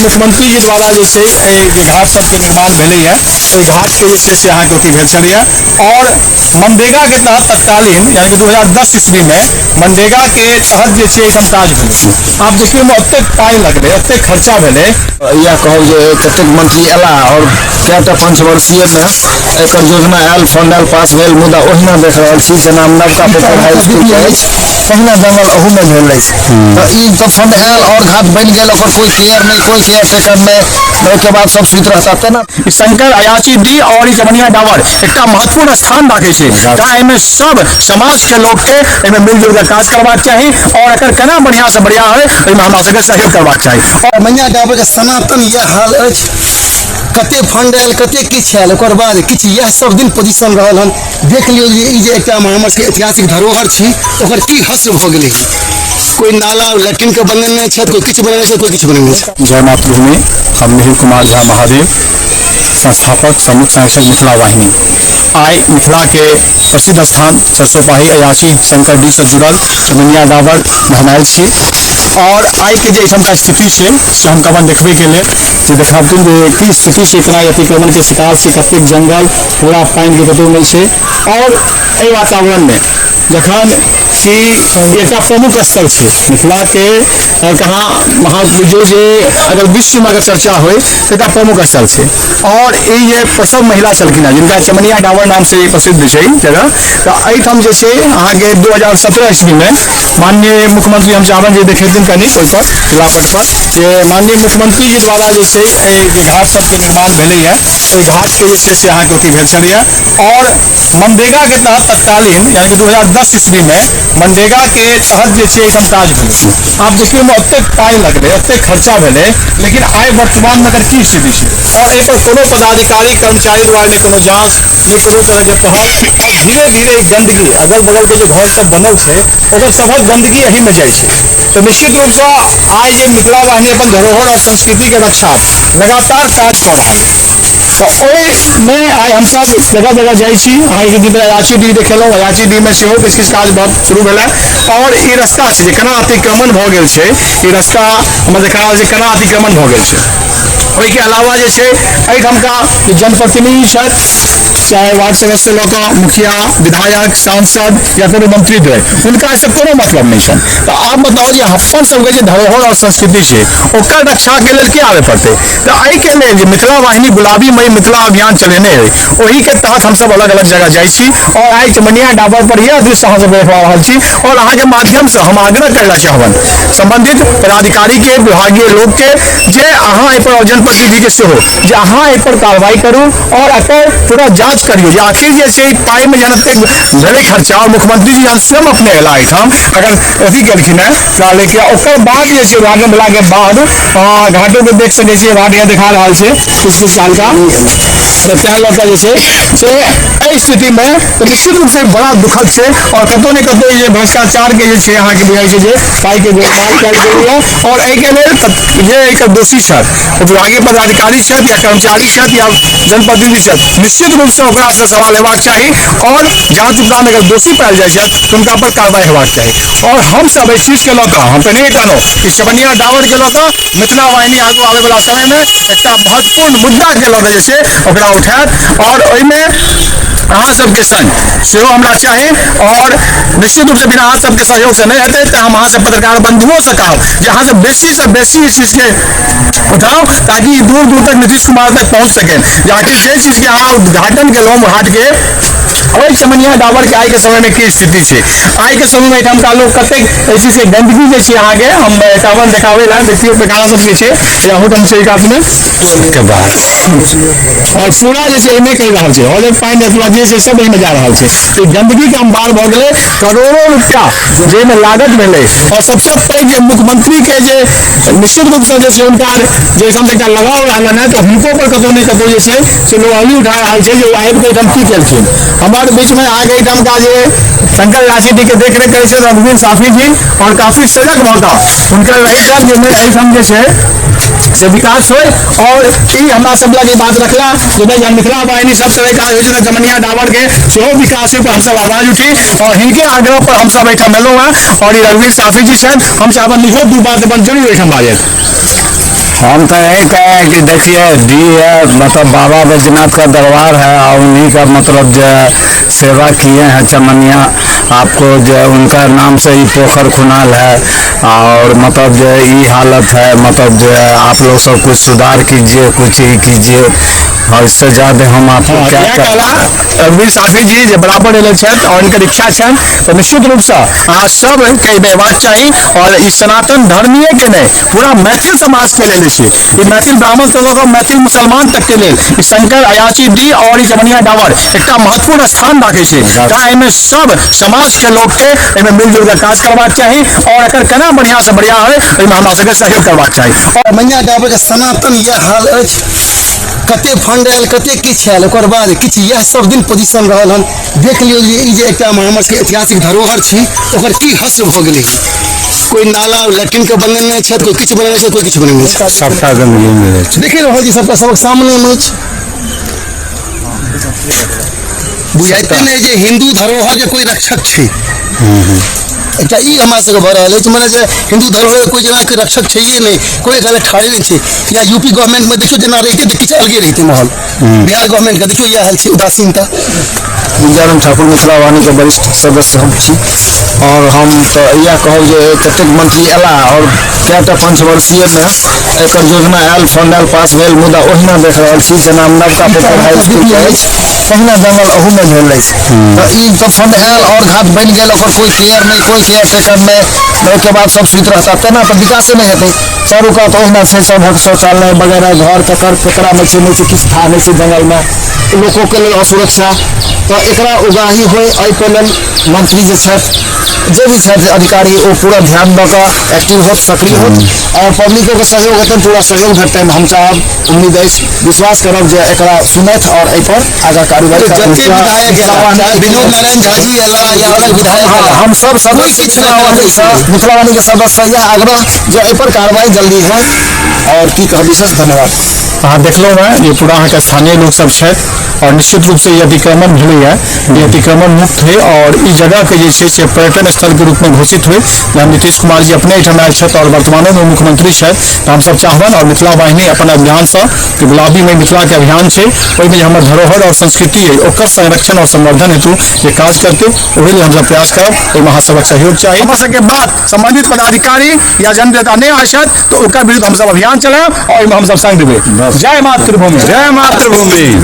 मुख्यमंत्री जी द्वारा जे छै एहि जे घाट सबके निर्माण भेलैए, ओहि घाटके जे छै से अहाँके अथी भेल छलैए। और मनरेगा के तहत तत्कालीन यानी कि 2010 ईस्वी में मनरेगा के तहत जे छै एहिठाम काज भेलै। आब देखियौ ओहिमे ओतेक पाइ लगलै, ओतेक खर्चा भेलै। इएह कहब जे कतेक मंत्री अयला और कएटा पंचवर्षीयमे एकर योजना आयल, फंड आयल, पास भेल, मुदा ओहिना देख रहल छी जेना नवका पोखरि हाई स्कूल के अछि तहिना जंगल अहूमे भेल अछि। तऽ ई तऽ फंड आयल और घाट बनि गेल, ओकर कोई केयर नहि, कोई केयर टेकर नहि, ओहिके बाद सब सुति रहता तेना। ई शंकर अयाची डी और ई चमनिया डाबर एकटा महत्वपूर्ण स्थान राखै छै, तऽ एहिमे सब समाज के लोक के एहिमे मिलजुल के काज करबाक चाही और एकर केना बढ़िया से बढ़िया होय ओहिमे हमरा सबके सहयोग करबाक चाही। चमनिया डाबर के सनातन इएह हाल अछि, कते फंड आयल, कते किछु आयल, ओकर बाद किछु इएह सब दिन पोजिशन रहल हन। देख लियौ जे ई जे एकटा हमर सबके ऐतिहासिक धरोहर छी ओकर की हश्र भऽ गेलै हन। कोई नाला लैट्रिन के बनेने छथि, कोई किछु बनेने छथि, कोई किछु बनेने छथि। जय मातृभूमि। हम मिहिर कुमार झा महादेव, संस्थापक प्रमुख संरक्षक मिथिला वाहिनी। आइ मिथिला के प्रसिद्ध स्थान सरसोपाही अयाची शंकर डी से जुड़ल चमनिया डाबर हम आयल छी और आइ के जे एहिठामका स्थिति छै से हम कवन देखबै के लेल जे देखाबथिन जे की स्थिति छै, केना अतिक्रमण के शिकार छै, कतेक जंगल पूरा पानि के कतहु नहि छै। और एहि वातावरण में जखन कि एकटा प्रमुख स्थल छै मिथिला के, और कहाँ वहाँ बुझियौ जे अगर विश्व में अगर चर्चा होय तऽ एकटा प्रमुख स्थल छै। और ई जे प्रसव महिला छलखिन हेँ जिनका चमनिया डाबर नाम से प्रसिद्ध छै जगह, तऽ एहिठाम जे छै अहाँके 2017 ईस्वी में माननीय मुख्यमंत्री, हम चाहबनि जे देखेथिन कनि ओहिपर शिलापट पर, जे माननीय मुख्यमंत्री जी द्वारा जे छै एहि जे घाट सबके निर्माण भेलैए ओहि घाटके जे छै से अहाँके अथी भेल छलैए। और मनरेगा के तहत तत्कालीन यानी कि 2010 ईस्वी में मनरेगा के तहत जे छै एहिठाम काज भेलै। आब देखियौ ओहिमे ओतेक पाइ लगलै, ओतेक खर्चा भेलै, लेकिन आइ वर्तमानमे एकर की स्थिति छै और एहिपर कोनो पदाधिकारी कर्मचारी द्वारा नहि कोनो जाँच, नहि कोनो तरहके पहल। और धीरे धीरे ई गंदगी अगल बगल के जे घर सब बनल छै ओकर सभक गंदगी एहिमे जाइ छै। तऽ निश्चित रूपसँ आइ जे मिथिला वाहिनी अपन धरोहर और संस्कृति के रक्षा लगातार काज कऽ रहल है, तऽ ओहिमे आइ हमसब जगह जगह जाइ छी। अहाँके दिन अयाची डी देखेलहुँ, अयाची डी में सेहो किछु किछु काज बहुत शुरू भेलै। और ई रास्ता छै जे केना अतिक्रमण भऽ गेल छै, ई रास्ता हमरा देखा रहल छै केना अतिक्रमण भऽ गेल छै। ओहिके अलावा जे छै एहिठामका जे जनप्रतिनिधि छथि, चाहे वार्ड सदस्य लऽ कऽ मुखिया, विधायक, सांसद या कोनो मंत्री धरि, हुनका एहिसँ कोनो मतलब नहि छनि। तऽ आब बताउ जे अपन सबके जे धरोहर और संस्कृति छै ओकर रक्षाके लेल के आबय पड़तै? तऽ एहिके लेल जे मिथिला वाहिनी गुलाबीमय मिथिला अभियान चलेने अइ ओहिके तहत हमसब अलग अलग जगह जाइ छी और आइ चमनिया डाबर पर यह दृश्य अहाँ सबके देखबा रहल छी। और अहाँके माध्यमसँ हम आग्रह करै लए चाहबनि संबंधित पदाधिकारी के, विभागीय लोक के, जे अहाँ एहिपर और जनप्रतिनिधि के सेहो जे अहाँ एहिपर कार्रवाई करू और एकर पूरा जाँच करियौ जे आखिर जे छै पाइमे जहन एतेक भेलै खर्चा और मुख्यमंत्री जी जहन स्वयं अपने अयला एहिठाम अगर अथी केलखिन हेँ लेकिन ओकर बाद जे छै उद्घाटन भेलाके बाद घाटो के देख सकै छियै, घाट यहाँ देखा रहल छै किछु किछु सालका। तऽ तें लऽ कऽ जे छै से एहि स्थितिमे तऽ निश्चित रूपसँ बड़ा दुखद छै और कतहु ने कतहु जे भ्रष्टाचार के जे छै अहाँके बुझाइ छै जे पाइके गोलमाल कयल गेलैए। और एहिके लेल जे एकर दोषी छथि ओ विभागीय पदाधिकारी छथि या कर्मचारी छथि या जनप्रतिनिधि छथि, निश्चित रूपसँ ओकरासँ सवाल हेबाक चाही और जाँच उपरांत अगर दोषी पायल जाइ छथि तऽ हुनका पर कार्रवाई हेबाक चाही। और हमसब एहि चीजके लऽ कऽ, हम पहिने कहलहुँ कि चमनिया डाबर के लऽ कऽ मिथिला वाहिनी आगू आबैवला समयमे एकटा महत्वपूर्ण मुद्दाके लऽ कऽ जे छै ओकरा उठायत और ओहिमे अहाँ सबके संग सेहो हमरा चाही। और निश्चित रूपसँ बिना अहाँ सबके सहयोगसँ नहि हेतै, तऽ हम अहाँ सब पत्रकार बंधुओसँ कहब जे अहाँ सब बेसीसँ बेसी इस चीजके उठाउ ताकि दूर दूर तक नीतीश कुमार तक पहुँच सके जे आखिर जे चीजके अहाँ उद्घाटन केलहुँ घाटके, ओहि चमनिया डाबर के आइ के समय में की स्थिति छै। आइ के समय में एहिठामका लोक कतेक एहि चीजके गंदगी जे छै अहाँके हम कहबनि देखाबै लए, देखियौ पैखाना सब जे छै अहूठाम छै कातमे के बाद और पूरा जे छै एहिमे कहि रहल छै हॉल पानि अथवा जे छै सब एहिमे जा रहल छै। तऽ गंदगी के अंबार भऽ गेलै, करोड़ों रुपया जाहिमे लागत भेलै। और सबसे पैघ जे मुख्यमंत्री के जे निश्चित रूपसँ जे छै हुनका जे एहिठाम एकटा लगाव रहलनि हेँ, तऽ हुनको पर कतहु ने कतहु जे छै से लोक अंगुली उठा रहल छै जे ओ आबि कऽ एहिठाम की केलखिन। हमर बीचमे अहाँके एहिठामका जे शंकर राशि जी के देखरेख करै छथि रघुवीर साफी जी, और काफी सजग भऽ कऽ हुनकर रहै छनि जे नहि एहिठाम जे छै से विकास होय। और ई हमरा सब लग ई बात रखला जे नहि जहन मिथिला वाहिनी सब तरह काज होइ छै तऽ चमनिया डाबर के सेहो विकास होय पर हमसब आवाज उठी और हिनके आग्रह पर हमसब एहिठाम एलहुँ हेँ। और ई रघुवीर साफी जी छथि, हम चाहबनि इहो दू बात अपन जरूर एहिठाम बाजथि। हम तो यही कहे कि देखिए डी है, मतलब बाबा बैजनाथ का दरबार है और उन्हीं का मतलब जो है सेवा किए हैं चमनिया, आपको जो है उनका नाम से ही पोखर खुनाल है और मतलब जो है ये हालत है, मतलब जो है आप लोग सब कुछ सुधार कीजिए, कुछ ही कीजिए और इससे ज़्यादा हम आपको क्या इएह कहला रघुवीर शास्त्री जी जे बराबर एले छथि और हिनकर इच्छा छनि, तऽ निश्चित रूपसँ अहाँ सबके एहिमे अयबाक चाही। और ई सनातन धर्मीय के नहि, पूरा मैथिल समाज के लेल छै। ई मैथिल ब्राह्मण से लऽ कऽ मैथिल मुसलमान तक के लेल ई शंकर अयाची डी और ई चमनिया डाबर एकटा महत्वपूर्ण स्थान राखै छै। तऽ एहिमे सब समाज के लोक के एहिमे मिलजुल के काज करबाक चाही और एकर केना बढ़िया से बढ़िया होय ओहिमे हमरा सबके सहयोग करबाक चाही। चमनिया डाबर के सनातन इएह हाल अछि, कते फंड आयल कते किछु आयल, ओकर बाद किछु इएह सब दिन पोजिशन रहल हन। देख लियौ जे ई जे एकटा हमर सबके ऐतिहासिक धरोहर छी ओकर की हश्र भऽ गेलै हन। कोइ नाला लैट्रिन के बनेने छथि, कोइ किछु बनेने छथि, कोइ किछु बनेने छथि, सबटा गंदगी में रहै छै। देखे रहल छी सबटा सबक सामने मे अछि। बुझाइते नहि जे हिन्दू धरोहर के कोइ रक्षक छै। एकटा ई हमरा सबके भऽ रहल अछि, मने जे हिन्दू धरोहर के कोइ जेना कोइ रक्षक छैहे नहि, कोइ एकरा लए ठाढ़े नहि छै। या यूपी गवर्नमेंट मे देखियौ जेना रहितै तऽ किछु अलगे रहितै माहौल, बिहार गवर्नमेंट के देखियौ इएह हाल छै, उदासीनता। विद्याराम ठाकुर मिथिला वाहिनी के वरिष्ठ सदस्य हम छी और हम तऽ इएह कहब जे कतेक मंत्री अयला और कएटा पंचवर्षीय मे एकर योजना आयल, फंड आयल, पास भेल, मुदा ओहिना देख रहल छी जेना नवका पोखरि हाई स्कूल के अछि तहिना जंगल अहूमे भेल अछि। तऽ ई तऽ फंड आयल और घाट बनि गेल, ओकर कोइ केयर नहि, कोइ केयर टेकर नहि, ओहिके बाद सब सुति रहता, तेना तऽ विकासे नहि हेतै। चारू कात ओहिना छै, सबहक शौचालय वगैरह घर ककर ककरामे छै नहि छै, किछु था नहि छै जंगलमे, लोकोके लेल असुरक्षा। तऽ एकरा उगाही होइ एहिके लेल मंत्री जे छथि, जे भी छथि अधिकारी, ओ पूरा ध्यान दऽ कऽ एक्टिव होत, सक्रिय होत और पब्लिकोके सहयोग हेतनि, पूरा सहयोग भेटतनि। हम चाहब, उम्मीद अछि, विश्वास करब जे एकरा सुनथि और एहिपर आगाँ कार्रवाई जते विधायक एला, चाहे विनोद नारायण झा जी एला या अलग विधायक एला, हम सब कोइ सदस्य किछु नहि मिथिला केलक। वाहिनी के सदस्य यह आग्रह जे एहि पर कार्रवाई जल्दी हो और की कहब, विशेष धन्यवाद। अहाँ देखलहुँ हेँ जे पूरा अहाँके स्थानीय लोकसभ छथि और निश्चित रूपसँ ई अतिक्रमण भेलैए, ई अतिक्रमण मुक्त होइ और ई जगहके जे छै से पर्यटन स्थलके रूपमे घोषित होइ। जहन नीतीश कुमार जी अपने एहिठाम आयल छथि और वर्तमानोमे मुख्यमंत्री छथि, तऽ हमसभ चाहबनि और मिथिला वाहिनी अपन अभियानसँ जे गुलाबीमे मिथिलाके अभियान छै ओहिमे जे हमर धरोहर और संस्कृति अइ ओकर संरक्षण और संवर्धन हेतु जे काज करतै ओहि लेल हमसभ प्रयास करब। ओहिमे अहाँ सबक सहयोग चाही। हमर सबके बात संबंधित पदाधिकारी या जननेता नहि आयल छथि तऽ ओकर विरुद्ध हमसभ अभियान चलायब और ओहिमे हमसभ संग देबै। जय मातृभूमि, जय मातृभूमि।